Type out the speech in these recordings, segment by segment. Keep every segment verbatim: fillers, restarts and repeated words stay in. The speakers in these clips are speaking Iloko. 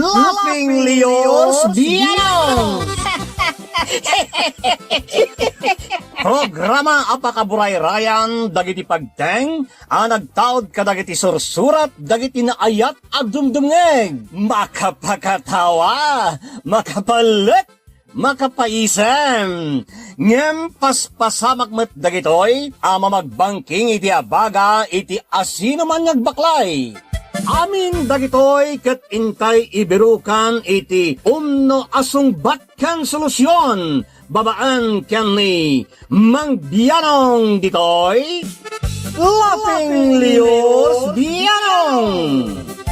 Laughing Leos Bianong! Programa a pakaburayrayan dagiti pagteng a nagtaud kadagiti sursurat dagiti naayat a dumdumngeg. Makapakatawa, makapalek, makapaisem. Ngem paspasamak met dagitoy a mamagbangking iti abaga iti asinoman nga agbaklay. Amin dagitoy ket intay ibirukan iti umno a sungbat ken solusion babaen ken ni Mang Bianong ditoy, Laughing Leos Bianong.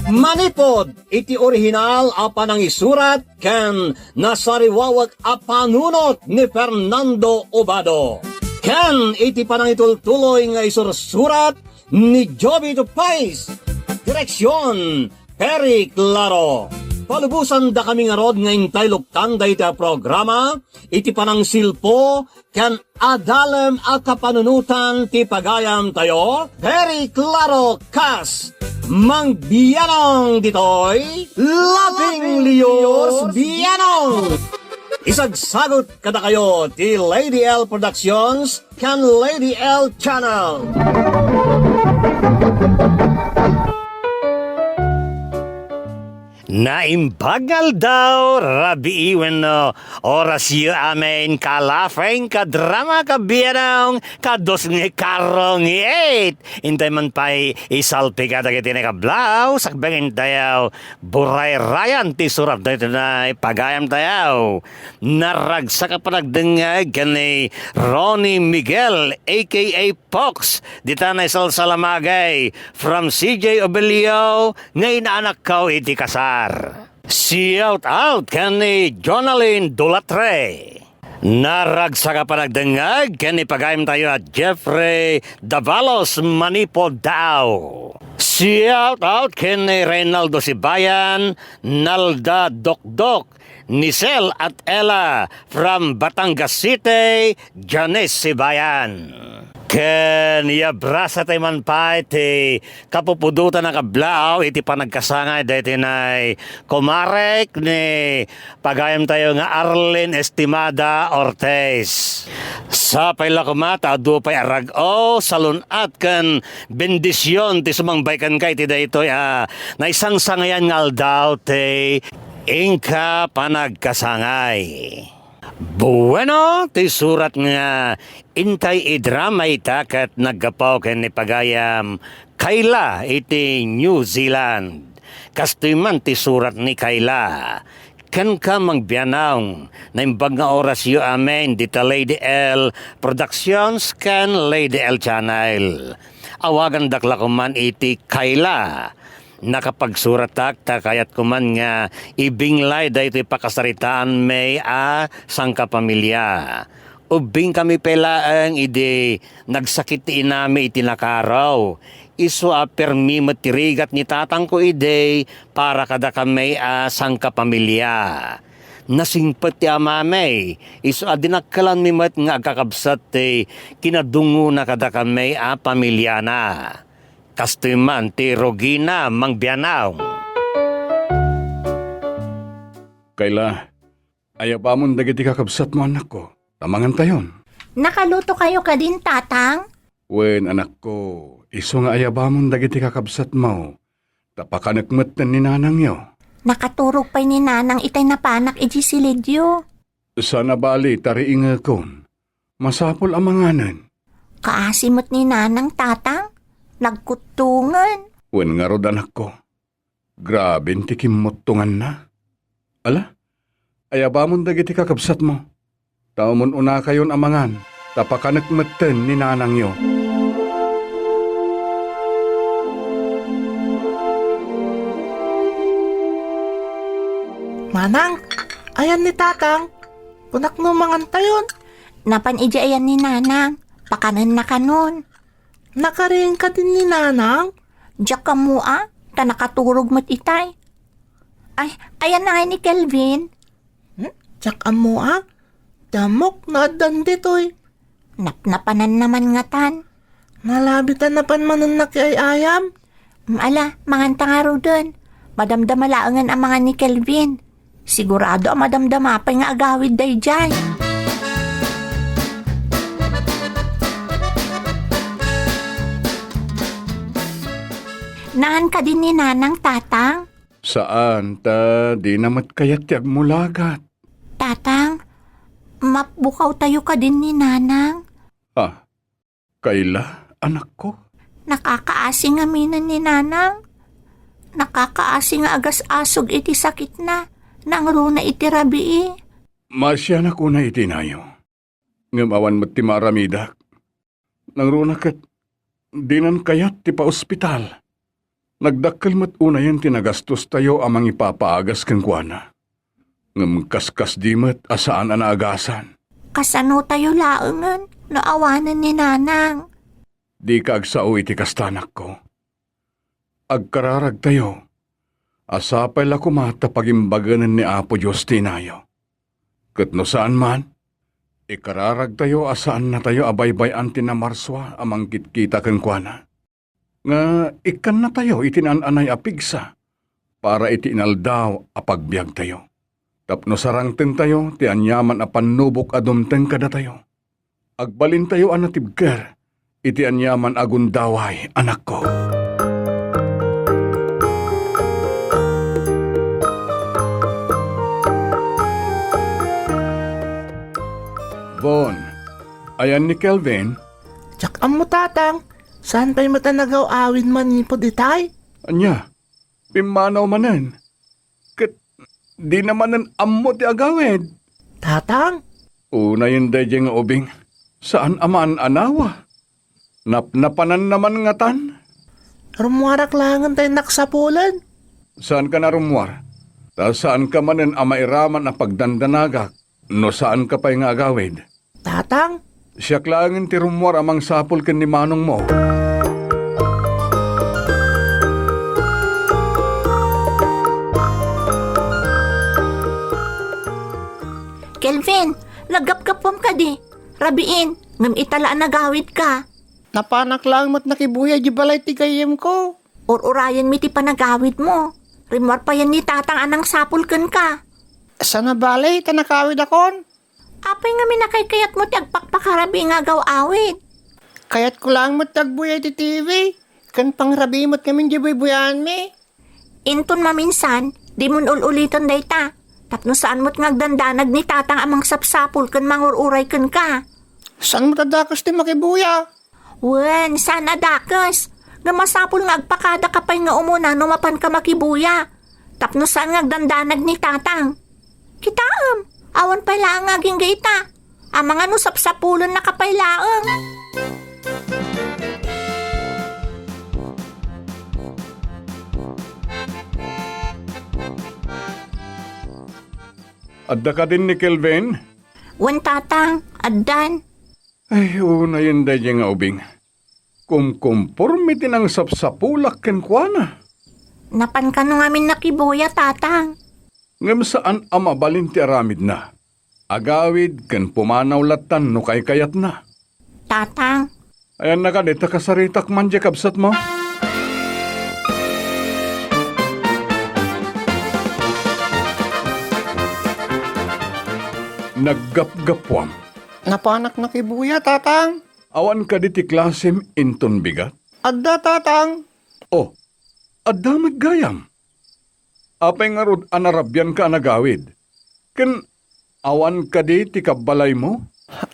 Manipod iti orihinal a panangisurat ken nasariwawek a panunot ni Fernando Obado, ken iti panangitultuloy nga isursurat ni Jovito Pais. Direksion, Perry Claro. Palubosandakami ngarud nga intay luktan dayta a programa iti panangsilpo ken adalem a kapanunotan ti pagayamtayo, Perry Claro kas Mang Bianong ditoy, Laughing Leos Bianong. Isagsagut kadakayo ti Lady L Productions ken Lady L Channel. Naimbag nga aldaw, rabii wenno orasyo amin, ka-Laughing, ka-Drama, ka-Bianong, ka-Dos nga Karong It. Intay man pay isalpika dagiti nakablaw, sakbay nga intayaw burayrayan ti surat daytoy nga pagayamtayaw. Naragsak a panagdengngeg ken ni Ronnie Miguel, A K A Pox, dita naisalsalamagay from C J Obelio nga inaanakko iti kasar. Shout out ken ni Jonalyn Dulatre. Naragsak a panagdengngeg ken ni pagayamtayo a Jeffrey Davalos manipud Daaw. Shout out ken ni Reynaldo Sibayan, Nalda Dokdok, Nicel at Ella from Batangas City, Janice Sibayan. Ken iabrasatay man pay ti kapupudotan a kablaaw iti panagkasangay daytoy nay kumarek ni pagayamtayo nga Arlene Estimada Ortiz. Sapay la koma ta adu pay a rag-o, salun-at ken bendision ti sumangbay kenka iti daytoy a naisangsangayan nga aldaw ti inka panagkasangay. Bueno, ti surat nga intay idrama ita ket naggapu ken ni pagayam Kayla iti New Zealand. Kastoy man ti surat ni Kayla. Kenka, Mang Bianong, naimbag nga orasyo amin dita Lady L Productions ken Lady L Channel. Awagandak la koman iti Kayla. Nakapagsuratak ta kayatko man nga ibinglay daytoy pakasaritaanmi a sangkapamilia. Ubbingkami pay laeng idi nagsakit ti inami iti nakaro. Isu a permi met ti rigat ni tatangko idi para kadakami a sangkapamilia. Nasingpet ti amami, isu a dinakkelanmi met nga agkakabsat ti kinadungona kadakami a pamiliana. Kastoy man ti rugina, Mang Bianong. Kayla, ayabamon dagiti kakabsatmo, anakko, ta mangantayon. Nakaluto kayo kadin, Tatang? Wen, anakko, isu nga ayabamon dagiti kakabsatmo, ta pakanek metten ni nanangyo. Nakaturog pay ni Nanang itay napanak idiay silidyo. Saan a bali ta riingekon. Masapul a manganen. Kaasi met ni Nanang, Tatang. Nagkuttongen. Wen ngarud, anakko. Graben ti kimmuttonganna. Ala, ayabamon dagiti kakabsatmo. Ta umun-unakayon a mangan, ta pakanek metten ni nanangyo. Manang, ayan ni Tatang. Kunak no mangantayon. Napan idiay ayan ni Nanang. Pakanenna kanon. Nakariing kadin ni Nanang? Diak ammo a, ta nakaturog met itay. Ay, ayanna ngay ni Kelvin? Hmm? Diak ammo a. Ti ammok no addan ditoy. Napnapananna man ngatan. Nalabi ta napan manenna ti ay-ayam. Mm, ala, manganta ngaruden. Madamdama laengen amangan ni Kelvin. Sigurado a madamdama pay nga agawid daydiay. Naan kadi ni Nanang, Tatang? Saan, ta dina met kayat ti agmulagat. Tatang, mapbukawtayo kadin ni Nanang? Ah, kaila, anakko? Nakakaasi ngaminen ni Nanang. Nakakaasi nga agas-asog iti sakitna. Nangruna iti rabii. Maasianak unay iti inayo. Ngem awan met ti maaramidak. Nangruna ket dinan kayat ti paospital. Nagdakkel met unayen ti nagastostayo a mangipapaagas kenkuana. Ngem kaskasdi met a saan a naagasan. Kasanotayo laengen no awanen ni Nanang? Dika agsao iti kasta, anakko. Agkararagtayo a sapay la koma ta pagimbagenen ni Apo Dios ti inayo. Ket no saan man, ikararagtayo a saannatayo a baybay-an ti namarsua a mangkitkita kenkuana. Nga ikkannatayo iti naan-anay a pigsa para iti inaldaw a pagbiagtayo. Tapno sarangtentayo ti aniaman a pannubok a dumteng kadatayo. Agbalintayo a natibker iti aniaman a gundaway, anakko. Bon, ayan ni Kelvin? Diak ammo, Tatang. Saan pay met a nagaw-awid manipud itay? Ania? Pimmanaw manen. Ket dina manen ammo ti agawid. Tatang? Unayen daydiay nga ubing. Saan a maan-anawa. Napnapananna man ngatan. Rummuarak laengen ta innak sapulen. Saanka a rummuar. Ta saanka manen a mairaman a pagdandanagak no saanka pay nga agawid. Tatang? Siak laengen ti rummuar a mangsapul ken ni manongmo. Kelvin, naggapgappuam kadi. Rabiin, ngem ita la a nagawidka. Napanak laeng met nakibuya idiay balay ti gayyemko. Ur-urayenmi ti panagawidmo. Rimmuar payen ni Tatang a nangsapul kenka. Saan a bale ta nakawidakon? Apay ngamin a kaykayatmo ti agpakpakarabii nga agaw-awid? Kayatko laeng met ti agbuya iti T V, ken pangrabii met ngamin diay buybuyaenmi. Inton maminsan, dimon ul-uliten dayta, tapno saan met nga agdandanag ni Tatang a mangsapsapul ken mangur-uray kenka. Saan met a dakes ti makibuya? Wen, saan a dakes. Nga masapul nga agpakadaka pay nga umuna no mapanka makibuya. Tapno saan nga agdandanag ni Tatang. Kitaem, awan pay laeng nga agingga ita. Amangan no sapsapulennaka pay laeng. Adda kadin ni Kelvin? Wen, Tatang, addan. Ay, unayen daydiay nga ubing. Kumkumporme ti nangsapsapulak kenkuana. Napan kano ngamin nakibuya, Tatang? Ngem saan a mabalin ti aramidna. Agawid ken pumanaw lattan no kaykayatna. Tatang. Ayanna kadi ta kasaritak man diay kabsatmo? Naggapgappuam. Napanak nakibuya, Tatang. Awan kadi ti klasem inton bigat? Adda, Tatang. Oh, adda met gayam. Apay ngarud a narabianka a nagawid? Ken awan kadi ti kabbalaymo?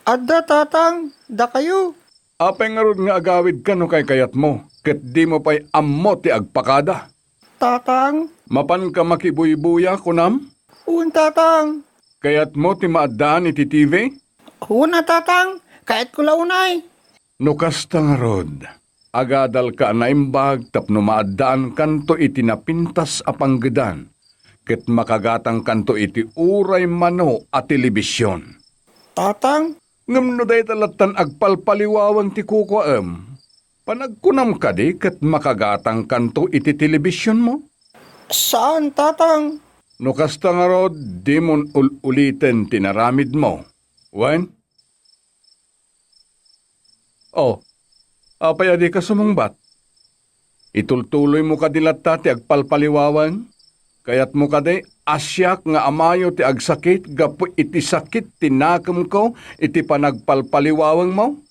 Adda, Tatang. Dakayo. Apay ngarud nga agawidka no kaykayatmo, ket dimo pay ammo ti agpakada? Tatang. Mapanka makibuybuya, kunam? Wen, Tatang. Kayatmo ti maaddaan iti T V? Wen a, Tatang. Kayatko la unay. No kasta ngarud, agadalka a naimbag tapno maaddaankanto iti napintas a panggedan, ket makagatangkanto iti uray mano a telebision. Tatang? Ngem no dayta lattan agpalpaliwawang ti kukuaem, panagkunam kadi ket makagatangkanto iti telebisionmo? Saan, Tatang. No kasta ngarud, dimon ul-uliten ti naramidmo. Wen? Oh, apay a dika sumungbat? Itultuloymo kadi latta ti agpalpaliwawang? Kayatmo kadi a siak nga amayo ti agsakit gapu iti sakit ti nakemko iti panagpalpaliwawengmo?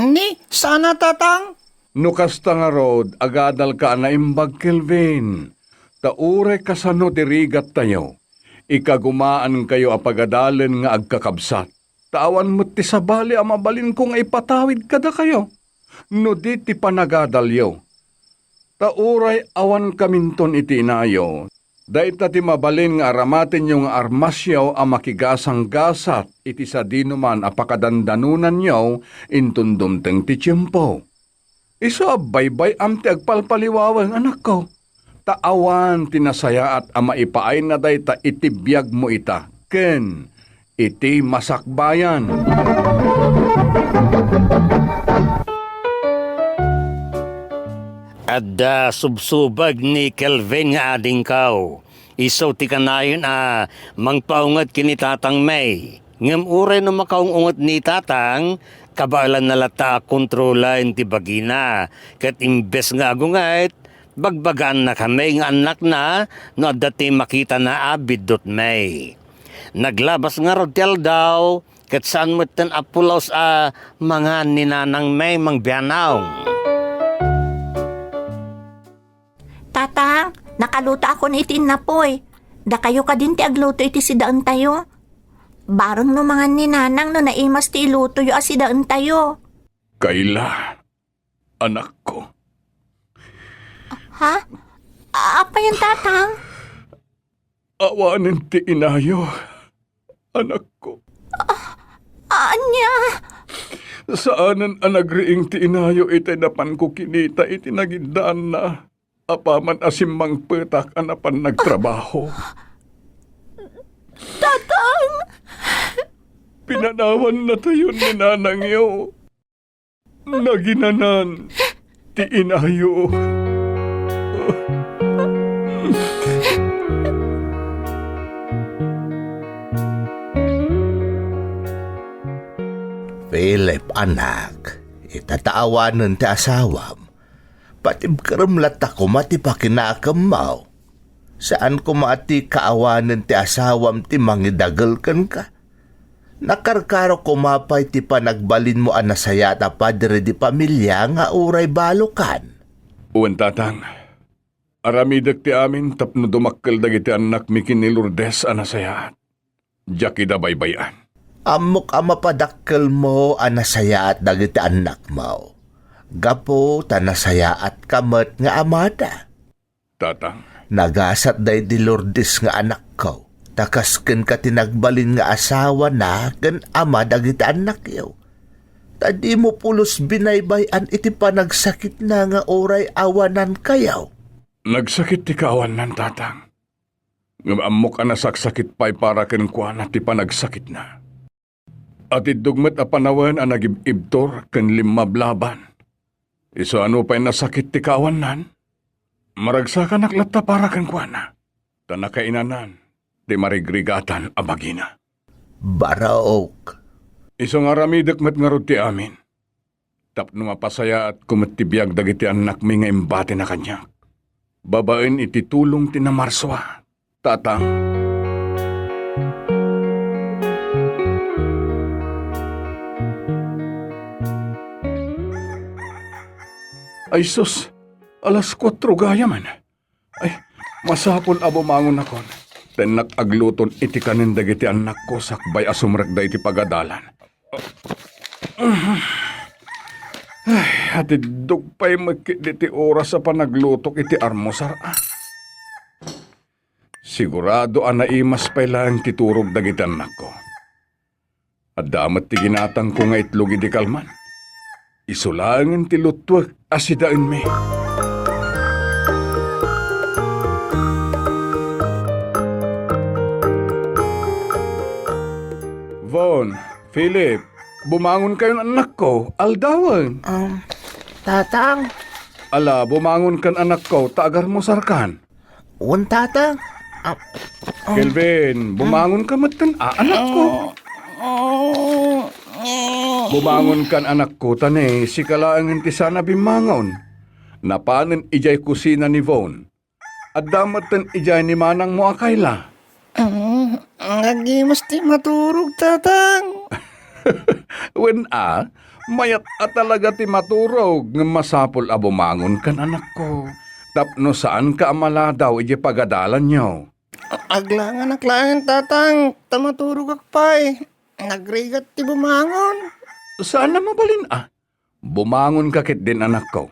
Ni, saan a, Tatang. No kasta ngarud, agadalka a naimbag, Kelvin. Ta uray kasano ti rigattayo, ikagumaankayo a pagadalen nga agkakabsat. Ta awan met ti sabali a mabalinko nga ipatawid kadakayo, no di ti panagadalyo. Ta uray awankaminton iti inayo, dayta ti mabalin nga aramatenyo nga armasyo a makigasanggasat iti sadinoman a pakadandanonanyo inton dumteng ti tiempo. Isu a baybay-am ti agpalpaliwaweng, anakko, ta awan ti nasayaat a maipaayna dayta iti biagmo ita ken iti masakbayan. Adda subsubag ni Kelvin nga adingkaw. Isu ti kanayon a mangpaunget ken ni Tatang May. Ngem uray no makaung-unget ni Tatang, kabaelanna latta a kontrolen ti bagina, ket imbes nga agunget, bagbagaanna kami nga annakna no adda ti makitana a biddutmi. Naglabas ngarud ti aldaw, ket saan metten a pulos a mangan ni Nanang May mangbianaw. Tatang, nakaluto akon iti innapoy. Dakayo kadin ti agluto iti sidaentayo. Bareng no mangan ni Nanang no naimas ti ilutoyo a sidaentayo. Kayla, anakko. Ha? A-, apayen, Tatang? Awanen ti inayo, anakko. A-, ania? Saanen a nagriing ti inayo itay napanko kinita iti nagiddaanna, apaman a simmangpetak a napan nagtrabaho. Tatang! Pinanawannatayon ni nanangyo. Naginanan ti inayo. Philip, anak, ita ta awanen ti asawam, patibkerem latta koma ti pakinakemmo. Saan koma a ti kaawanen ti asawam ti mangidagel kenka. Nakarkaro koma pay ti panagbalinmo a nasayaat a padre di pamilia nga uray balokan. Wen, Tatang. Aramidek ti amin tapno dumakkel dagiti annakmi ken ni Lourdes a nasayaat. Diak ida baybay-an. Ammok a mapadakkelmo a nasayaat dagiti annakmo, gapu ta nasayaatka met nga amada. Tatang. Nagasat daydi Lourdes nga anakko, ta kas kenka ti nagbalin nga asawana ken ama dagiti annakyo. Ta dimo pulos binaybay-an iti panagsakitna nga uray awanankayo. Nagsakit ti kaawannan, Tatang. Ngem ammok a nasaksakit pay para kenkuana ti panagsakitna. Atiddog met a panawen a nagib-ibtur ken limmablaban. Isu a nupay nasakit ti kaawannan, maragsakanak latta para kenkuana, ta nakainanan ti marigrigatan a bagina. Barok. Isu nga aramidek met ngarud ti amin. Tapno mapasayaatko met ti biag dagiti annakmi nga imbatina kaniak, babaen iti tulong ti namarsua, Tatang. Ay sus, alas kuatro gayam. Ay, masapul a bumangonnakon. Ta innak agluton iti kanen dagiti annakko sakbay a sumrekda iti pagadalan. Ay, atiddog pay met ketdi ti oras a panaglutok iti armusar, a. Sigurado a naimas pay laeng ti turog dagiti annakko. Adda met ti ginatangko nga itlog idi kalman. Isu laengen ti luttuek a sidaenmi. Von, Philip, bumangonkayon, annakko, aldawen. Um, Tatang. Ala, bumangonkan, anakko, ta agarmusarkan. Wen, Tatang. Ah, ah. Kelvin, bumangon ka metten, a, anakko. Bumangon kan, anakko, ta ne, sika laengen ti saan a bimmangon. Napanen idiay kusina ni Von. Adda metten idiay ni manangmo a Kayla. Mm, nagimos ti maturog, Tatang. Wen a, mayat a talaga ti maturog, ngem masapul a bumangonkan, anakko, tapno saanka a maladaw idiay pagadalanyo. Aglanganak laeng, Tatang, ta maturogak pay. Nagrigat ti bumangon. Saan a mabalin a? Bumangonka ketdin, anakko.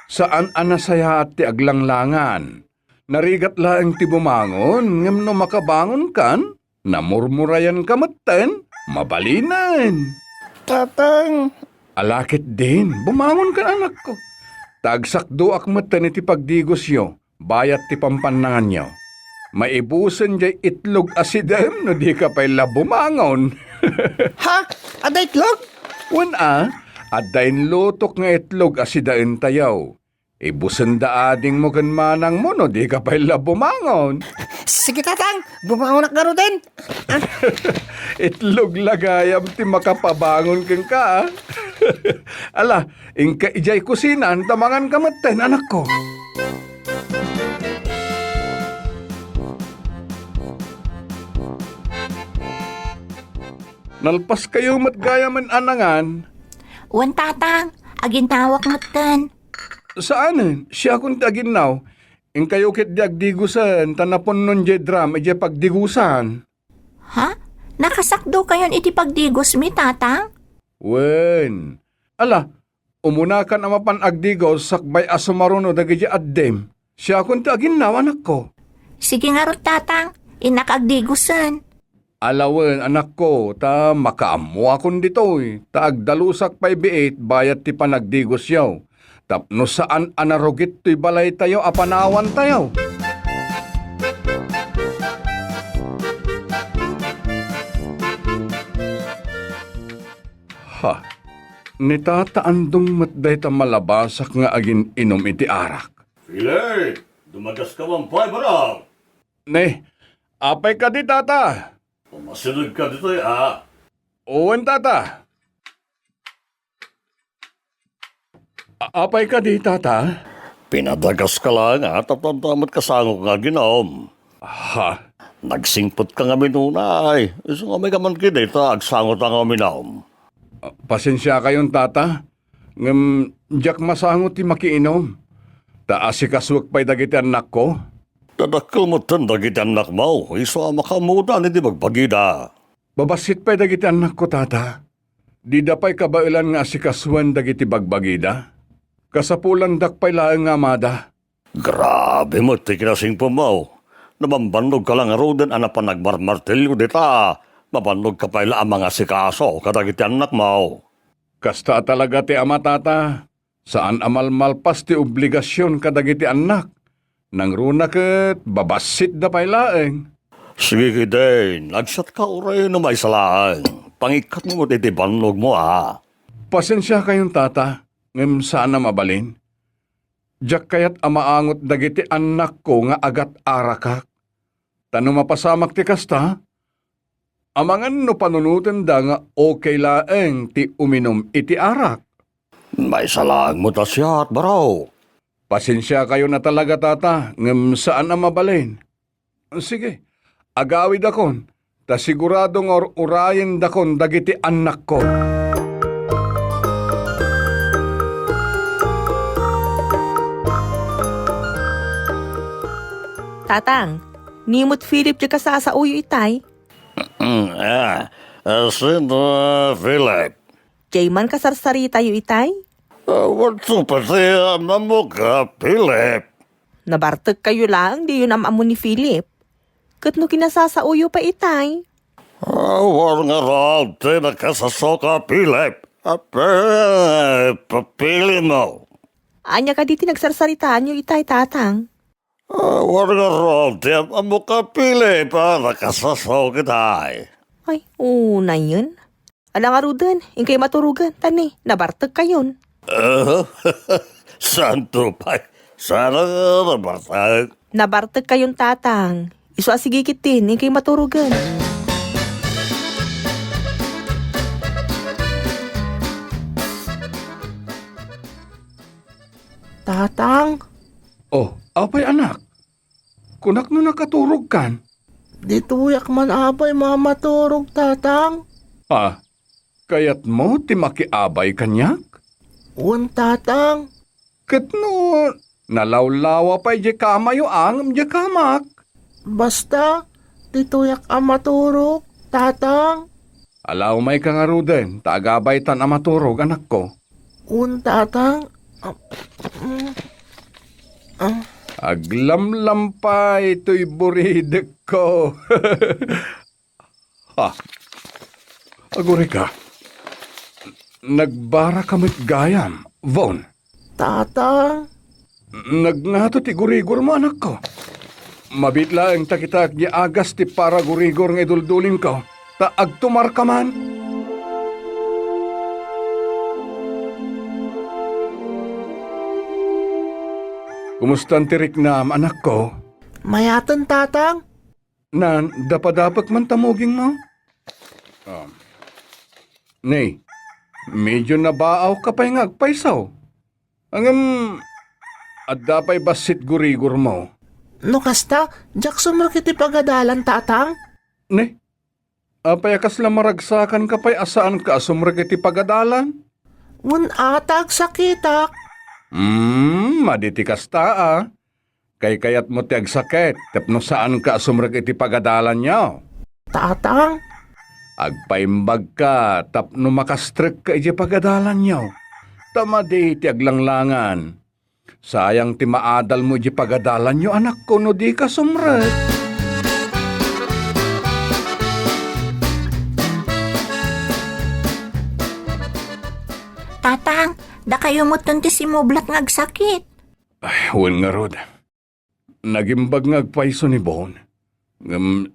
Saan a nasayaat ti aglanglangan. Narigat laeng ti bumangon, ngem no makabangonkan, namurmurayanka metten, mabalinen. Tatang. Ala ketdin, bumangonkan, anakko. Ta agsakdoak metten iti pagdigosyo, bayat ti pampannanganyo. Maibusen diay itlog a sidem no dika pay la bumangon. Ha? Adda itlog? Wen a, adda inlutok nga itlog a sidaentayo. Ibusenda adingmo ken manangmo no dika pay la bumangon. Sige, Tatang, bumangonak ngaruden. Itlog la gayam ti makapabangon kenka, a. Ala, inka idiay kusinaan ta manganka metten, anakko. Nalpaskayo met gayamen a nangan. Wen, Tatang, aginnawak metten. Saanen, siakon ti aginnaw. Inkayo ketdi agdigosen, ta napunnon diay drum idiay pagdigosan. Ha? Nakasakdokayon iti pagdigosmi, Tatang? Wen. Ala, umunakan a mapan agdigos sakbay a sumaruno dagiti addim. Siakon ti aginnaw, anakko. Sige ngarud, Tatang. Innak agdigosen. Ala wen, anakko, ta makaammoakon ditoy, ta agdalusak pay biit bayat ti panagdigosyo. Tapno saan a narugit toy balaytayo a panawantayo. Ha, ni Tata Andong met dayta malabasak nga agin-inum iti arak. Philip, dumagaska man pay, barang. Ne, apay kadi, Tata? Umasidegka ditoy, a? Wen, Tata. A-, apay kadi, Tata? Pinadagaska laeng a, tapno adda met kasangok nga aginum. Ha? Nagsingpetka ngamin unay. Isu nga maikaman kidi ta agsangota nga uminum. A, pasensiakayon, Tata. Ngem diak masango ti makiinum. Ta asikasuek pay dagiti annakko. Ta dakkel metten dagiti annakmo, isu a makaammodan iti bagbagida. Babassit pay dagiti annakko, Tata. Dida pay kabaelan nga asikasuen dagiti bagbagida. Kasapulandak pay laeng nga amada. Grabe met ti kinasingpetmo. No bambannogka la ngaruden a napan nagmarmartilio dita, mabannogka pay la a mangasikaso kadagiti annakmo. Kasta a talaga ti ama, Tata. Saan a malmalpas ti obligasion kadagiti annak. Nangruna ket babassitda pay laeng. Sige ketdin, agsatka uray no maysa laeng. Pangikkatmo met iti bannogmo, a. Pasensiakayon, Tata, ngem saan a mabalin. Diak kayat a maangot dagiti annakko nga agat-arakak. Ta no mapasamak ti kasta, amangan no panunotenda nga okay laeng ti uminum iti arak. Maysa laeng met a siak, barok. Pasensiakayon a talaga, Tata, ngem saan a mabalin. Sige, agawidakon, ta sigurado nga ur-urayendakon dagiti annakko. Tatang, ni met Philip ti kasasaoyo itay? Mm, ah, ah, sino, ah, Philip? Diay man kasarsaritayo itay? Ah, wadto pay ti amamok a Philip. Nabartekkayo laeng diyon am-ammo ni Philip. Ket no kinasasaoyo pay itay? Awan ngarud ti nakasasaok a Philip. Ape, papilimo. Ania kadi ti nagsarsaritaanyo itay, Tatang? Awan ngarud ti am-ammok a Philip a nakasasaok itay. Ay, unayen. Ala ngaruden, inkay maturogen, ta ni, nabartekkayon. Ah, santo pay, saan a nabartek? Nabartekkayon, Tatang. Isu a sige ketdin, inkay maturogen. Tatang? Oh, apay, anak? Kunak no nakaturogkan. Ditoyak man apay mamaturog, Tatang. Ah, kayatmo ti makiabay kaniak? Wen, Tatang. Ket no, nalawlawa pay diay kamayo a ngem diay kamak. Basta, ditoyak a maturog, Tatang. Ala, umayka ngaruden, ta agabaytan a maturog, anakko. Wen, Tatang. Ah, mm, ah. Aglamlampay toy buridekko. Ha? Agurika. Nagbaraka met gayam, Von. Tatang. Nagngato ti gurigormo, anakko. Mabiit laeng ta kitaek diay agas ti paragurigor nga iduldulingko, ta agtumarka man. Kumustan ti riknam, anakko? Mayaten, Tatang. Nan, dapadapek man ta mugingmo? Ah. Ni, medyo nabaawka pay nga agpayso. Ngem, adda pay bassit gurigormo. No kasta, diak sumrek iti pagadalan, Tatang. Ni, apay a kasla maragsakanka pay a saanka a sumrek iti pagadalan? Wen, a, ta agsakitak. Hmm, madi ti kasta, a. Kaykayatmo ti agsakit tapno saanka a sumrek iti pagadalanyo? Tatang. Agpaimbagka tapno makastrekka idiay pagadalanyo. Ta madi ti aglanglangan. Sayang ti maadalmo idiay pagadalanyo, anakko, no dika sumrek. Tatang, dakayo metten ti simmublat nga agsakit. Ay, wen ngarud. Nagimbag nga agpayso ni Bon. Ngem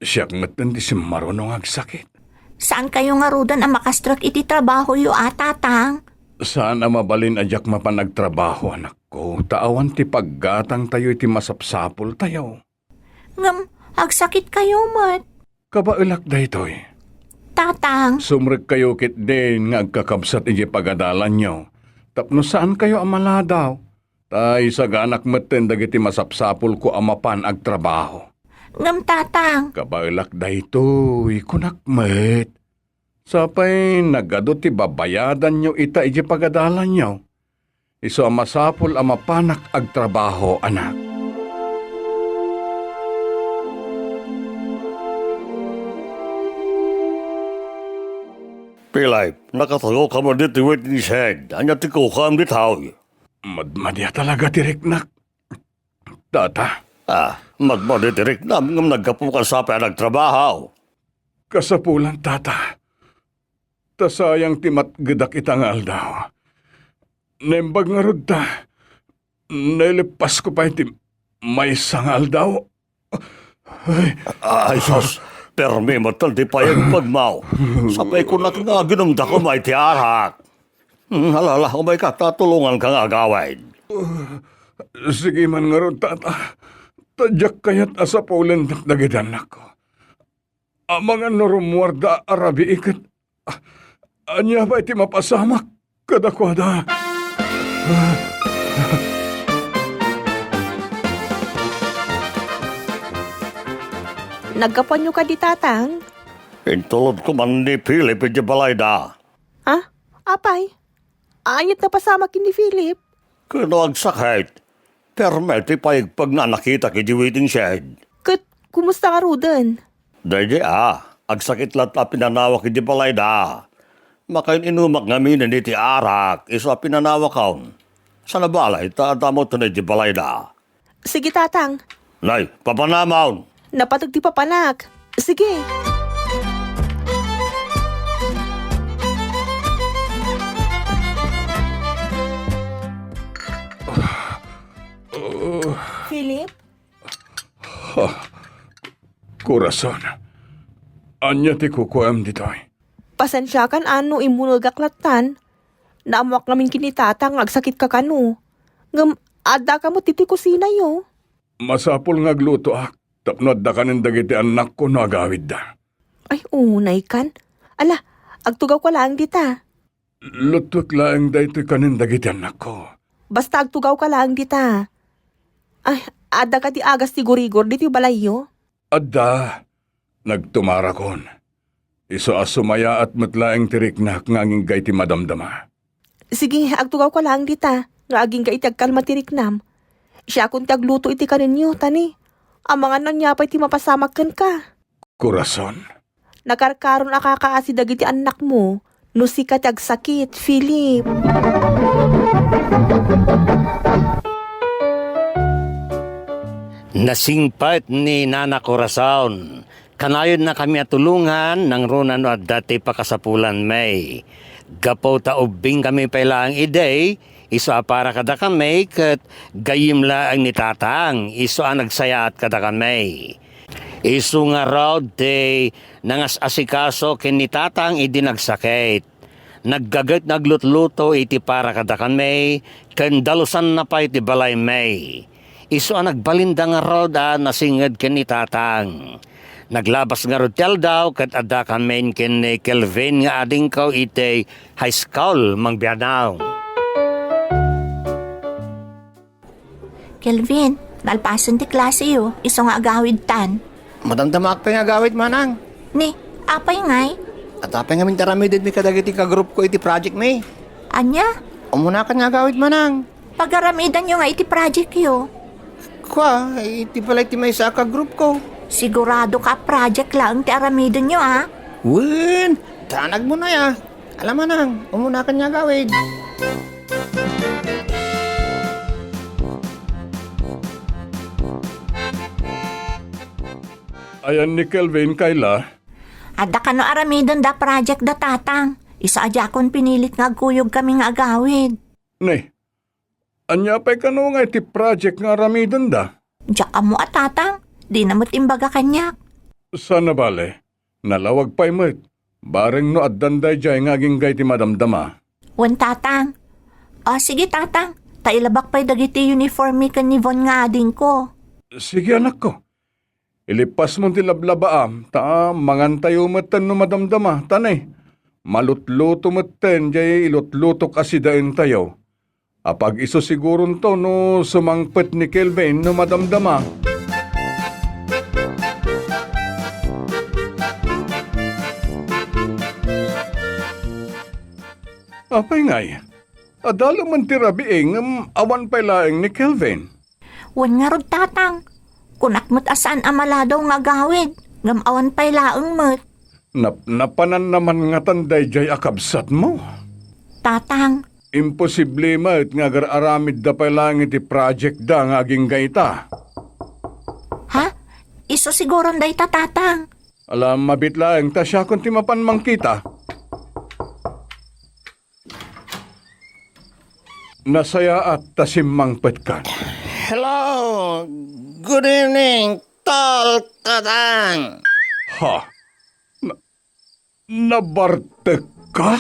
siak metten ti simmaruno nga agsakit. Saankayo ngaruden a makastrek iti trabahoyo a, Tatang? Saan a mabalin a diak mapan agtrabaho, anakko, ta awan ti paggatangtayo iti masapsapultayo. Ngem agsakitkayo met. Kabaelak daytoy. Tatang. Sumrekkayo ketdin nga agkakabsat idiay pagadalanyo, tapno saankayo a maladaw, ta isaganak metten dagiti masapsapulko a mapan agtrabaho. Ngem, Tatang. Kabaelak daytoy, kunak met. Sapay nagadu ti babayadanyo ita idiay pagadalanyo. Isu a masapul a mapanak agtrabaho, anak. Philip, nakatagawka met ditoy waiting shed. Ania ti kukuam ditoy? Madmadi a talaga ti riknak, Tata. Ah, madmadi ti riknam ngem naggapukan sapay a nagtrabaho. Kasapulan, Tata. Ta sayang ti matgedak ita nga aldaw. Naimbag ngarud ta naileppasko pay ti maysa nga aldaw. Ay. Ay, sus, permi met ti payagpagmo. Sapay kunak nga aginumda koma iti arak. Hmm, ala, ala, umayka ta tulonganka nga agawid. Sige man ngarud, Tata. Ta diak kayat a sapulendak dagiti annakko. Amangan no rummuarda a rabii ket, ah, ania pay ti mapasamak kadakuada? Naggapuanyo kadi, Tatang? Intulodko man ni Philip idiay balayda. Ah? Apay? Ania't napasamak ken ni Philip? Ken no agsakit, permi ti payagpagna a nakitak idiay waiting shed. Ket kumusta ngaruden? Daydi a, agsakit latta a pinanawak idiay balayda. Makain-inumak ngamin iti arak, isu a pinanawakon. Saan a balay ta adda met idiay balayda. Sige, Tatang. Nay, papanamon. Napateg ti papanak. Sige. Philip? Ah, Corazon, ania ti kukuam ditoy? Pasensiakan a no immunegak lattan. Naammoak ngamin ken ni Tata nga agsakitka kano. Ngem addaka met ditoy kusinayo. Masapul nga aglutoak tapno adda kanen dagiti annakko no agawidda. Ay, unaykan. Ala, agtugawka laeng dita. Luttuek laeng daytoy kanen dagiti annakko. Basta agtugawka laeng dita. Ay, Adda kadi agas ti gurigor ditoy balayyo? Adda. Nagtumarakon. Isu a sumayaat met laeng ti riknak nga agingga iti madamdama. Sige, agtugawka laeng dita, nga agingga iti agkalma ti riknam. Siakon ti agluto iti kanenyo, tani. Amangan no ania pay ti mapasamak kenka. Corazon. Nakarkaron a kakaasi dagiti annakmo, no sika ti agsakit, Philip. Nasingpet ni Nana Corazon. Kanayonnakami a tulongan nangruna no adda ti pakasapulanmi. Gapu ta ubbingkami pay laeng idi, isu a para kadakami ket gayyem laeng ni Tatang, isu a nagsayaat kadakami. Isu ngarud ti nangas-asikaso ken ni Tatang idi nagsakit. Naggaget nga aglutluto iti para kadakami, ken dalusanna pay ti balaymi. Isu a nagbalinda ngarud a nasinged ken ni Tatang. Naglabas ngarud ti aldaw ket addakamin ken ni Kelvin nga adingko iti high school, Mang Bianang. Kelvin, nalpasen ti klaseyo, isu nga agawidtan. Madamdamaak pay nga agawid, manang. Ni, apay ngay? Adda pay ngamin ti aramidmi kadagiti kagrupko iti projectmi. Ania? Umunakan nga agawid, manang. Pagaramidanyo nga iti projectyo. Kua, iti pala iti maysa a kagrupko. Sigurado ka project laeng ti aramidenyo, a? Wen, danagmo na ya. Ala manang, umunakan nga agawid. Ayan ni Kelvin, Kayla. Adda kano aramiden da project da Tatang. Isu a diakon pinilit nga agkuyogkami nga agawid. Ne, ania pay kano nga iti project nga aramiden da? Diak ammo a, Tatang. Dina met imbaga kaniak. Sana bale. Nalawag pay met, bareng no addan daydiay nga agingga iti madamdama. Wen, Tatang. O, sige, Tatang. Ta ilabak pay dagiti uniform mi ken ni Von nga adingko. Sige, anakko. Ilipasmon ti lablabaam, ta mangantayo metten no madamdama, ta ne, malutluto metten diay ilutlutok a sidaentayo. Apag-isu siguronto no sumangpet ni Kelvin no madamdama. Apay ngay, adda laeng ti rabii ngem awan pay laeng ni Kelvin. Wen ngarud, Tatang. Kunak met a saan a maladaw nga agawid, ngem awan pay laeng met. Nap-, napanan naman ngatan daydiay a kabsatmo? Tatang. Imposible met nga agar-aramidda pay laeng iti project da nga agingga ita. Ha? Isu siguron dayta, Tatang. Ala, mabit laeng ta siakon ti mapan mangkita. Nasayaat ta simmangpetkan. Hello! Good evening, Tol Tatang! Ha? Na-, nabartek ka?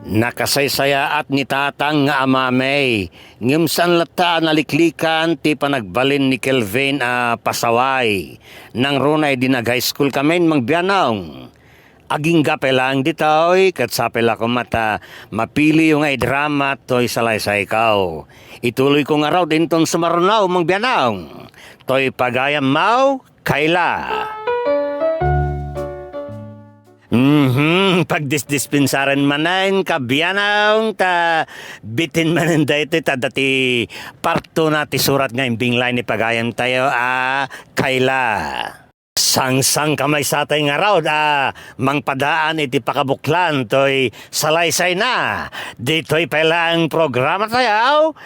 Nakasaysayaat ni Tatang nga amami, ngem saan latta a naliklikan ti panagbalin ni Kelvin a pasaway. Nangruna idi nag-high school kamin, Mang Bianong. Agingga pay laeng ditoy, ket sapay la koma ta mapiliyo nga idrama toy salaysayko. Ituloyko ngarud inton sumaruno, Mang Bianong. Toy pagayammo, Kayla. Mhm, pagdisdispensaren manen, Kabianong, ta bitin manen daytoy ta adda ti partona ti surat nga imbinglay ni pagayamtayo a Kayla. Sangsangkamaysatay ngarud a mangpadaan iti pakabuklan toy salaysayna. Ditoy pay laeng programatayo,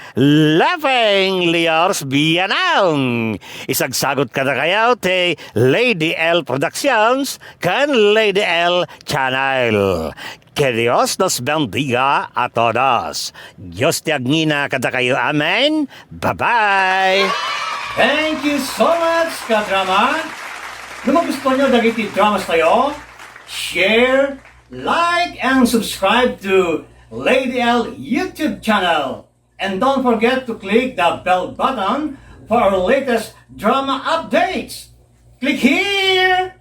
Laughing Leors Bianong. Isagsagot kadakayo ti Lady L Productions ken Lady L Channel. Que Dios nos bendiga a todos. Dios ti agngina kadakayo. Amen. Bye-bye. Thank you so much, kadrama. No magustuhan nyo dagiti dramas tayo, share, like, and subscribe to Lady L YouTube channel. And don't forget to click the bell button for our latest drama updates. Click here!